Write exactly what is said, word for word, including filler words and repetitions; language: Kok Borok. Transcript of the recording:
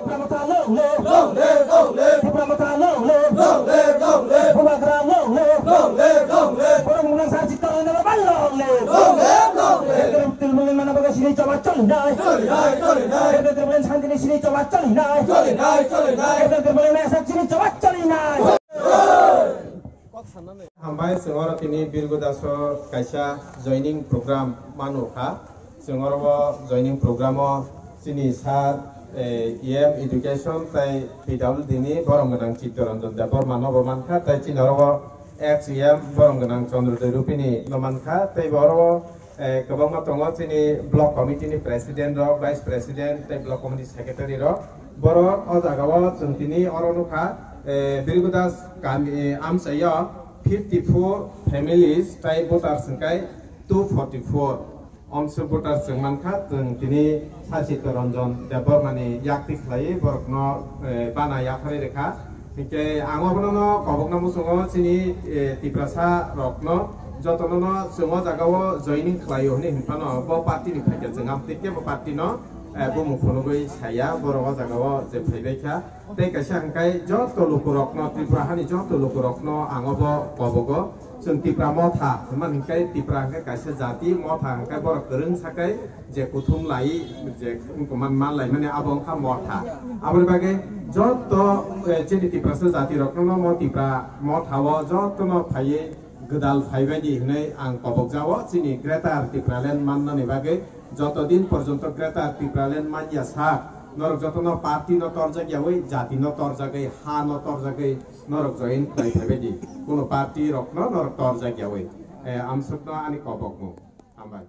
Tipra Motha long live! Long live, long live! Tipra Motha long live! Long live, long live! Bubagra long live! Long live, long live! Borok mwnang sa jit tong nang ba long live! Long live, long live! Ekdom Tripura ni mana baga sini choba choli nai! Choli nai, choli nai! Ekdom Tripura ni shanti ni sini choba choli nai! Choli nai, choli nai! Ekdom Tripura ni mesa sini choba choli nai! Hambai, chwng oro tini Birgu Daso kaisa joining program manu kha. Chwng oro bo joining program o chini sir, eh, E M education tei P W D ni borom gwnang Chittaranjan Debbarma no bo mankha, tei chini oro bo ex E M borom gwnang Chandra Debbarma no mankha, tei bo oro Eh, kwbangma tongo chini block committee ni president rok, vice president tei block committee secretary rok. Borok o jaga o chwng tini oro nukha, eh, Birgu Das kami, eh, amchaio fifty four families tei voters hwnkhe two forty four. Omswk voters chwng mankha, chwng tini Sachitya Ranjan Debbarma ni yakti khlaiwi borokno, eh, bana yapharwi rwkha. Hinkhe ang obono no kobokna muchungo chini, eh, Tiprasa rokno jotono no chwng o jaga o joining khlaio hwnwi hinphano bo party ni phaikha chwng amtwi kebo party no, eh, bumung phunugwi saya borok o jaga o je phaibai kha. Tei kaisa hwnkhe joto lukurokno Tripura hani joto lukurokno ang obo kobogo chwng Tipra Motha hwnmani hinkhe Tipra hwnkhe kaisa jati, Motha hwnkhe borok kwrwng sakai je kuthum lai je man, man lai mani abo wngkha Motha. Aboni bagwi joto, eh, chini Tiprasa jati rokno mo Tipra Motha o jotono phaiwi gwdal phaibaidi hwnwi ang kobokjao chini Greater Tipraland mannani bagwi. Joto din porjonto Greater Tipraland manya sak norok jotono party no torjak yawi, jati no torjagwi, ha no torjagwi norok join khlai phaibaidi. Kuno party rokno norok torjak yawi. Eh, amsukno ani kobokmung. Hambai.